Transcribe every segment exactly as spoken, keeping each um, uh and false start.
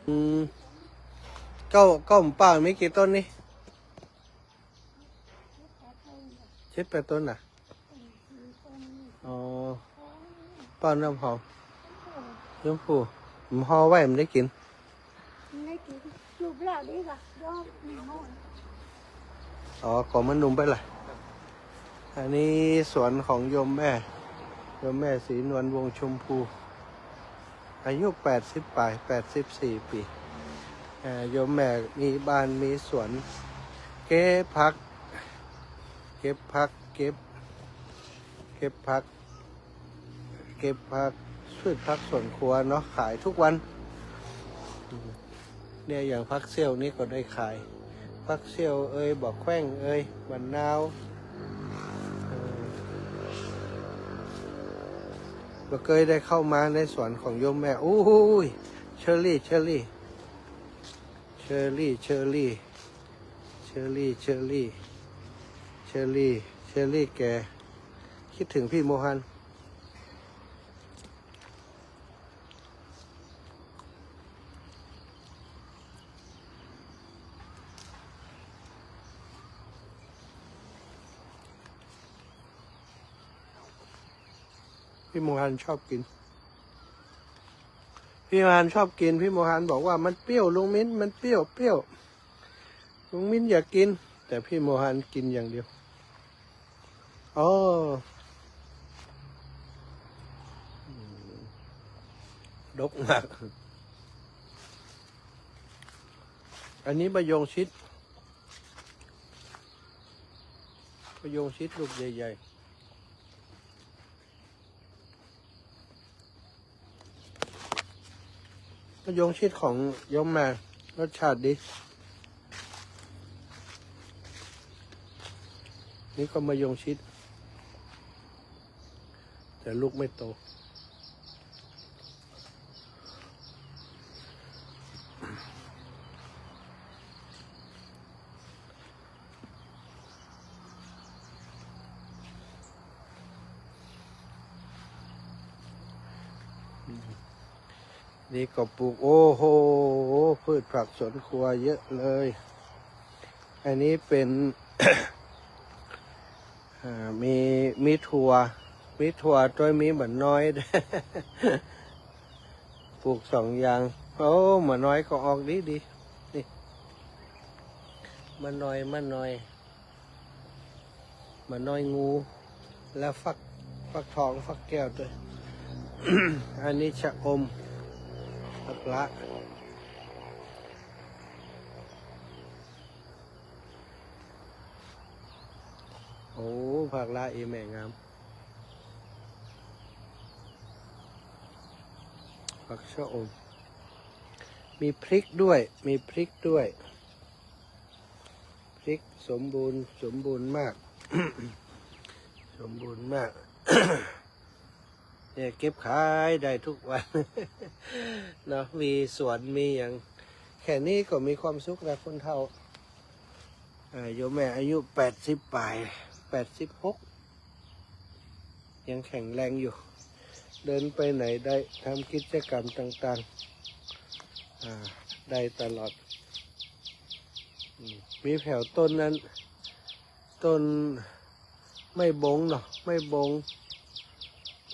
อืม เก้า เก้าหมู่ป้ามีกี่ต้นนี่ เจ็ดแปดต้นน่ะ อ๋อ ป้าน้ำหอม ชมพู มันห่อไว้มันได้กิ๋น มันได้กิ๋น จุบแล้วดีกว่า ยอด อ๋อ ก็มันหนุ่มไปละ อันนี้สวนของโยมแม่ โยมแม่ศรีนวล วงศ์ชมพู อายุแปดสิบปลาย แปดสิบสี่ปี๋ เอ่อ โยมแม่มีบ้านมีสวน เก็บผัก เก็บผัก เก็บ เก็บผัก เก็บผัก พืชผักสวนครัวเนาะ ขายทุกวัน เนี่ย อย่างผักเสี้ยวนี่ก็ได้ขาย ผักเสี้ยวเอย บ่อแคว้งเอย มะนาว เออ บ่เกยได้เข้ามาในสวนของโยมแม่ อู้หูย เชอร์รี่ เชอร์รี่ เชอร์รี่ เชอร์รี่ เชอร์รี่ เชอร์รี่ เชอร์รี่ เชอร์รี่แก่ คิดถึงพี่โมฮัน พี่โมฮันชอบกิ๋น พี่โมฮันชอบกิ๋น พี่โมฮันบอกว่ามันเปรี้ยว ลุงมิ้น มันเปรี้ยว เปรี้ยว ลุงมิ้นอย่ากิ๋น แต่พี่โมฮันกิ๋นอย่างเดียว อ๋อ ดกมาก อันนี้มะยงชิด มะยงชิดลูกใหญ่ๆ มะยงชิดของโยมแม่ รสชาติดี นี่ก็มะยงชิด แต่ลูกไม่โต นี่ก็ปลูก โอ้โห พืชผักสวนครัวเยอะเลย อันนี้เป็น อ่า มี มีถั่ว มีถั่วตวย มีหม่อนน้อย ปลูกสองอย่าง โอ้ หม่อนน้อยก็ออกดีดี นี่ หม่อนน้อย หม่อนน้อย หม่อนน้อยงู แล้วฟัก ฟักทอง ฟักแก้วตวย อันนี้ชะอม ผักละ โอ้ ผักละอีแม่งาม ผักชะอม มีพริกด้วย มีพริกด้วย พริกสมบูรณ์ สมบูรณ์มาก สมบูรณ์มาก เนี่ย เก็บขายได้ทุกวัน เนาะ มีสวน มีอย่าง แค่นี้ก็มีความสุขแล้ว คนเฒ่า อ่า โยมแม่อายุแปดสิบปลาย แปดสิบหก ยังแข็งแรงอยู่ เดินไปไหนได้ ทำกิจกรรมต่างๆ อ่า ได้ตลอด อืม มีแผวต้นนั้น ต้นไม้บงเนาะ ไม้บง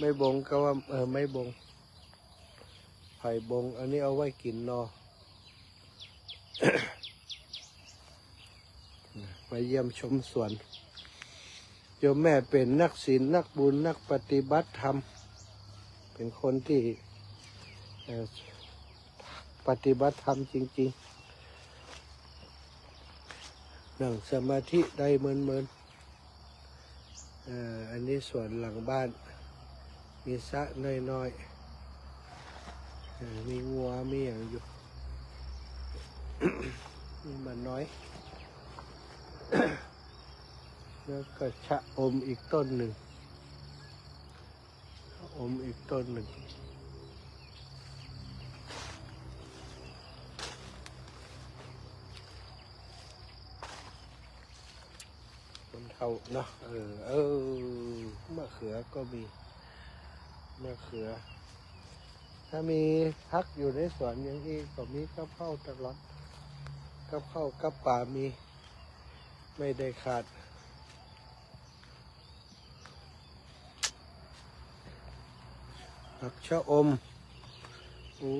ไม้บงก็ว่า เออ ไม้บง ไผ่บง อันนี้เอาไว้กิ๋นหน่อ มาเยี่ยมชมสวน โยมแม่เป๋นนักศีล นักบุญ นักปฏิบัติธรรม เป๋นคนตี้ เอ่อ ปฏิบัติธรรมจริงๆ นั่งสมาธิได้เมินๆ เอ่อ อันนี้สวนหลังบ้าน มีสระน้อยๆ เอ่อ มีงัว มีอย่างอยู่ มีหม่อนน้อย แล้วก็ชะอมอีกต้นหนึ่ง ชะอมอีกต้นหนึ่ง คนเฒ่าเนาะ เออ เออ มะเขือก็มี มะเขือ ถ้ามีผักอยู่ในสวนอย่างอี้ก็มีกับข้าวตลอด กับข้าวกับป๋ามี ไม่ได้ขาด ผักชะอม โอ้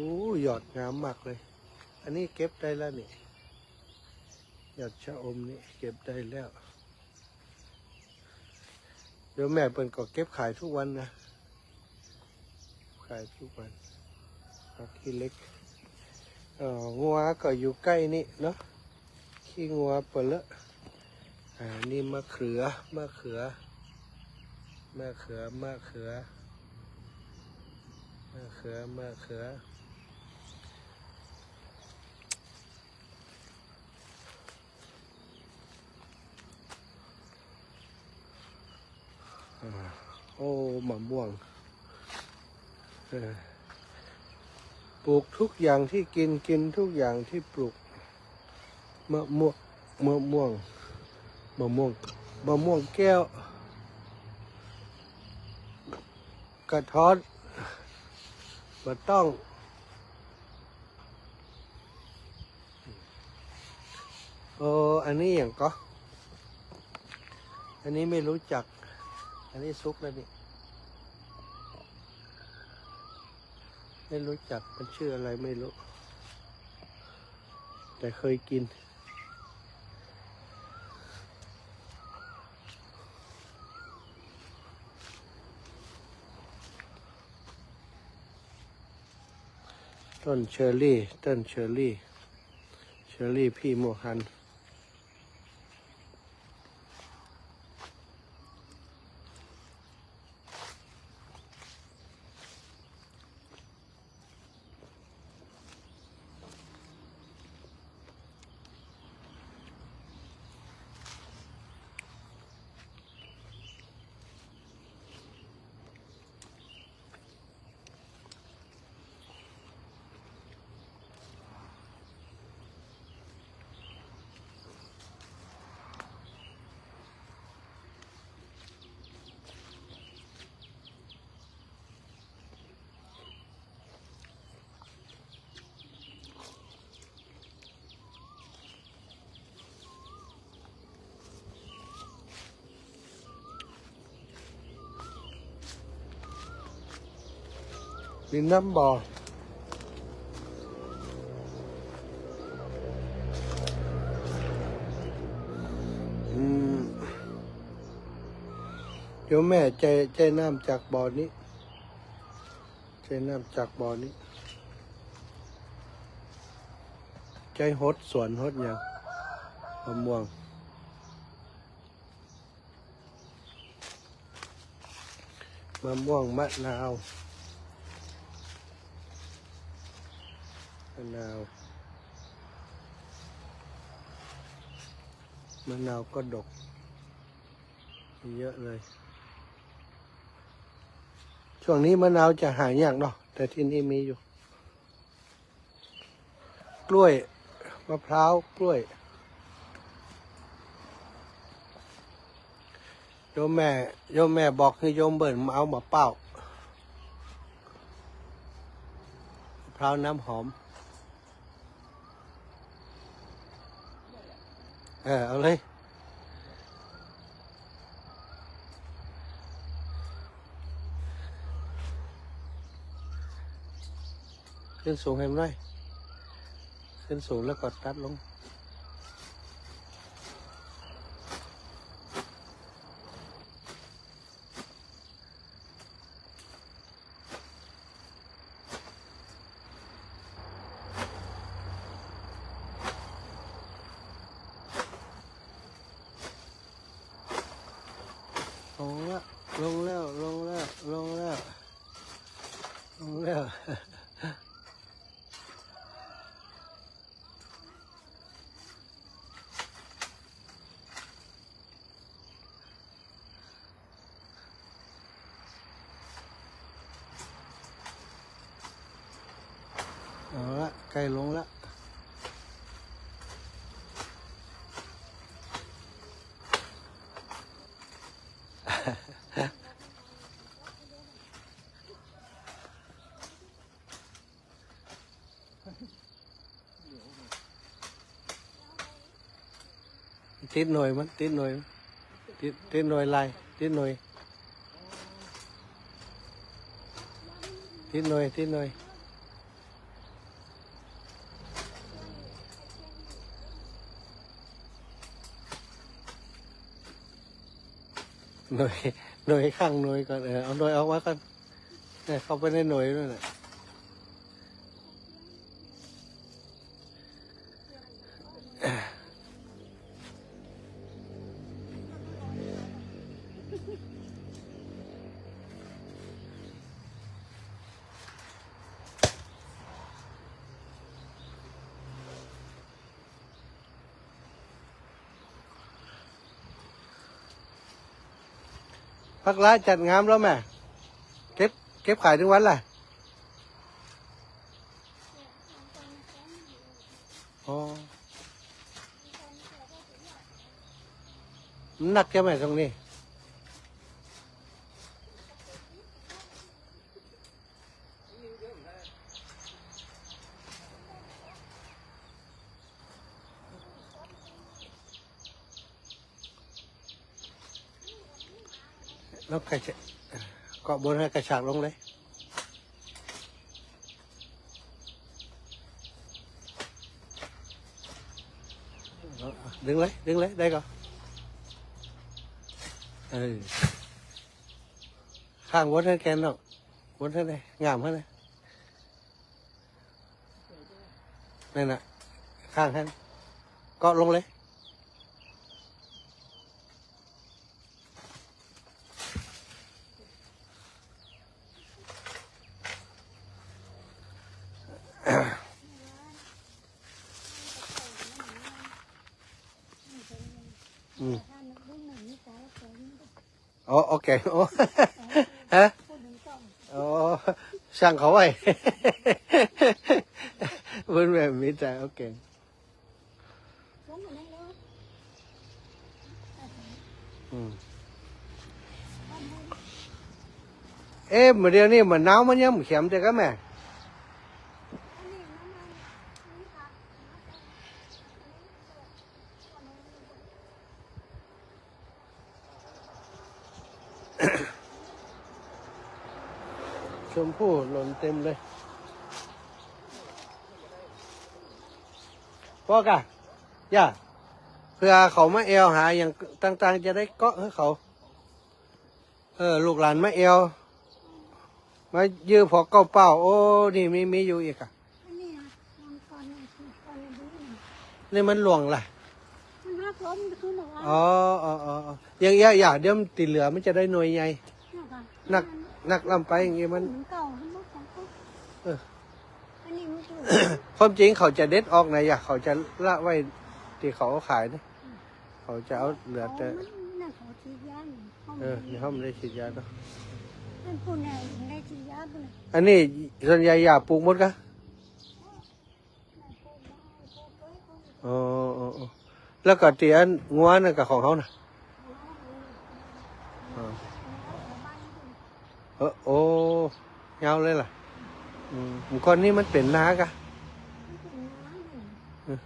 ยอดงามมากเลย อันนี้เก็บได้แล้วนี่ ยอดชะอมนี่เก็บได้แล้ว โยมแม่เปิ้นก็เก็บขายทุกวันนะ ขายทุกวัน ผักขี้เหล็ก เอ่อ งัวก็อยู่ใก้นี่เนาะ ขี้งัวเปิ้นเลอะ อ่า นี่มะเขือ มะเขือ มะเขือ มะเขือ มะเขือ มะเขือ อ่า โอ้ มะม่วง เออ ปลูกทุกอย่างที่กิน กินทุกอย่างที่ปลูก มะม่วง มะม่วง มะม่วง มะม่วงแก้ว กระท้อน บ่ต้อง โอ้ อันนี้หยังก็ อันนี้ไม่รู้จัก อันนี้สุกแล้วนี่ ไม่รู้จัก มันชื่ออะไรไม่รู้ แต่เคยกิน ต้นเชอร์รี่ ต้นเชอร์รี่ เชอร์รี่พี่หมวกฮัน มีน้ำบ่อ อืม โยมแม่ใจ๊ ใจ๊น้ำจากบ่อนี้ ใจ๊น้ำจากบ่อนี้ ใจ๊หดสวนหดหยัง มะม่วง มะม่วง มะนาว มะนาว มะนาวก็ดก เยอะเลย ช่วงนี้มะนาวจะหายากเนาะ แต่ที่นี่มีอยู่ กล้วย มะพร้าว กล้วย โยมแม่ โยมแม่บอกหื้อโยมเบิ่นมาเอามาเป้า มะพร้าวน้ำหอม เออ เอาเลย ขึ้นสูงให้มันหน่อย ขึ้นสูงแล้วก็ตัดลง ลงละ ลงแล้ว ลงแล้ว ลงแล้ว ลงแล้ว เอาละ ใก้ลงละ เ ติดหน่วยมัน ติดหน่วย ติด ติดหน่วยลาย ติดหน่วย ติดหน่วย ติดหน่วย หน่วย หน่วย ข้างหน่วยก่อน เออ เอาหน่วยออกมาก่อน เนี่ย เข้าไปในหน่วยนั่นแหละ ผักหล้าจัดงามแล้วแม่ เก็บ เก็บขายตึงวันละ อ๋อ มันหนักใจ้ไหมตรงนี้ แล้วกระชะ เกาะบนหื้อกระชากลงเลย เอา เอา ดึงเลย ดึงเลย ได้ก่อ เออ ข้างบนหื้อแกนเนาะ บนหื้อได้ งามหื้อได้ นั่นน่ะ ข้างหื้อ เกาะลงเลย อืม อ๋อ โอเค โอ้ ฮะ อ๋อ สั่งเขาไว้ เปิ้นแบบมีแต่ โอเค อืม เอ๊ะ เมื่อเดี๋ยวนี้เหมือนหนาวมันยังบ่แข็งเตื้อก่ะแม่ ชมพู่หล่นเต็มเลย ปอกะ ย่า เผื่อเขามาแอ่วหาอย่างต่างๆ จะได้เกาะหื้อเขา เออ ลูกหลานมาแอ่ว มายื้อผอกเก้าเป้า โอ้ นี่มี มีอยู่อีกอะ อันนี้นะ มันก่อนเนี่ย ก่อนเนี่ยดูนี่ นี่มันหล่วงละ มันหักล้มขึ้นหรอวะ อ๋อ อ๋อ อ๋อ อ๋อ อย่างเงี้ย อย่า เดี๋ยวมันติดเหลือ มันจะได้หน่วยใหญ่ เนี่ยค่ะ หนัก มัน หนักล้ำไปอย่างงี้มัน มันเก่า มันบ่ของเขา เออ อันนี้มันถูก ความจริงเขาจะเด็ดออกนะ อย่า เขาจะละไว้ตี้เขาเอาขายนะ เขาจะเอาเหลือแต่ เขามันนั่นเขาฉีดยานี่ เออ ในห้องมันได้ฉีดยาเนาะ นั่นปูนน่ะได้ฉีดยาปูนน่ะ อันนี้ส่วนใหญ่ย่าปลูกหมดกะ อ๋อ อ๋อ อ๋อ แล้วก็ตี้อันงัวนั่นกะของเขาน่ะ อ๋อ เออ โอ้ ยาวเลยล่ะ อืม ก่อนนี้มันเป๋นนากะ เออ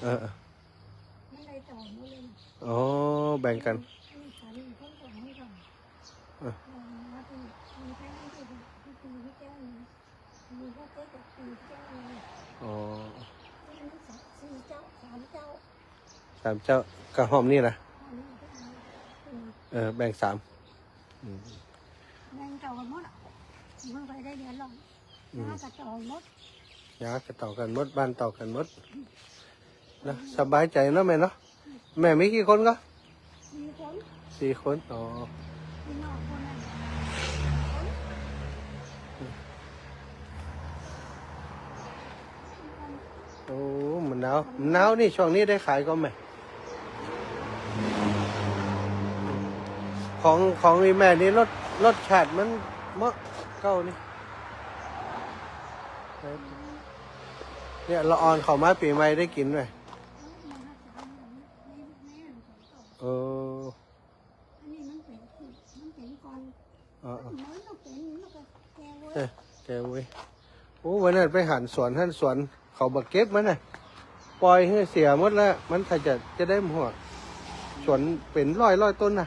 เออ เออ อ๋อ แบ่งกั๋น เออ อ๋อ สามเจ้า กะห้องนี้นะ เออ แบ่งสาม อืม แบ่งเต้ากั๋นหมดอะ มันไปได้เดือนละ อืม ยากะเต้ากั๋นหมด ยากะเต้ากั๋นหมด บ้านเต้ากั๋นหมด นะ สบายใจ๋เนาะแม่เนาะ แม่มีกี่คนกะ สี่คน สี่คน อ๋อ พี่น้องคนนั้น โอ้ มันหนาว มันหนาวนี่ ช่วงนี้ได้ขายก่อแม่ ของ ของอีแม่นี่รส รสชาติมันเหมาะเก้านี่ เนี่ย ละอ่อนเข้ามาปี๋ใหม่ได้กิ๋นไหม เออ อันนี้มันเป๋น มันเป๋นก่อน อ๋อ อ๋อ มันต้องเป๋น มันก็แก่เว้ย เออ แก่เว้ย โอ้ วันนั้นไปหันสวน หันสวน เขาบ่เก็บมันน่ะ ปล่อยหื้อเสียหมดแล้ว มันถ้าจะ จะได้หัว สวนเป๋นร้อยร้อยต้นน่ะ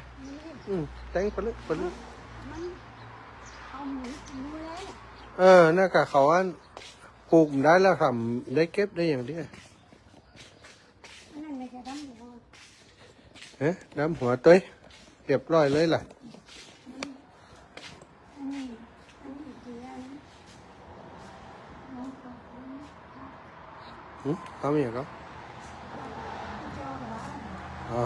อืม แตงไปเลย ไปเลย มันเอาหมูกินหมดแล้ว เออ นั่นก็เขาอัน ปลูกได้แล้ว ทำได้เก็บได้อย่างเดียว อันนั้นไม่ใช่ดำหัว เอ๊ะ ดำหัวตวย เรียบร้อยเลยล่ะ อันนี้ อันนี้เจียน หืม เขามีอย่างก็ อ๋อ